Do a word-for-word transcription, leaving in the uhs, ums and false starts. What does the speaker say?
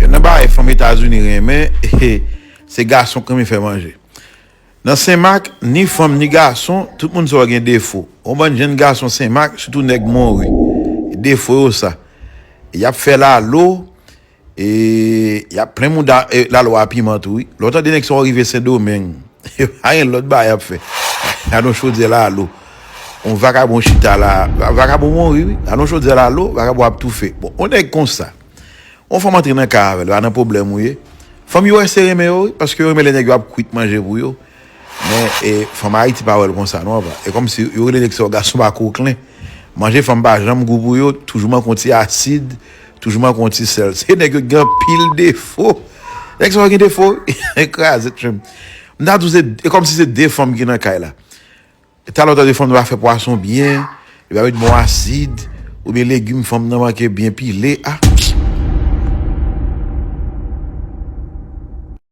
Nan bagay fanm Etazini renmen, se gason k renmen fè manje. Nan Senmak, ni fanm ni gason, tout moun sa yo gen defo. Yon bann jenn gason Senmak, sitou nèg Monri, defo yo sa. Y ap fè lalo, e y ap plen mouda e, lalo a piman tou, wi. Lè w tande nèg sa yo rive Sendomeng, yo pa gen lòt bagay y ap fè. Gade yon chodyè lalo. Yon vakabon chita la, vakabon Monri, wi. Gade yon chodyè lalo, vakabon ap toufe. Bon, yon nèg konsa. Yon fanm antre nan kay avè l, pa nan pwoblèm ou ye. Fanm yo wè se renmen yo, wi, paske yo renmen lè nèg yo ap kwit manje pou yo. Men e, fanm Ayiti pa wè l konsa, non, papa. E kòmsi yo rele nèg sa yo gason pa koklen. Manje fanm pa janm gou pou yo, toujou manke yon ti asid, toujou manke yon ti sèl. Se nèg yo ki gen anpil defo. Nèg sa yo gen defo, wi. Kraze tchèm. M ta di w se, e kòmsi se de fanm ki nan kay la. Talè w tande fanm nan pa fè pwason byen, li pa met bon asid, oubyen legim fanm nan manke byen pile. Ah,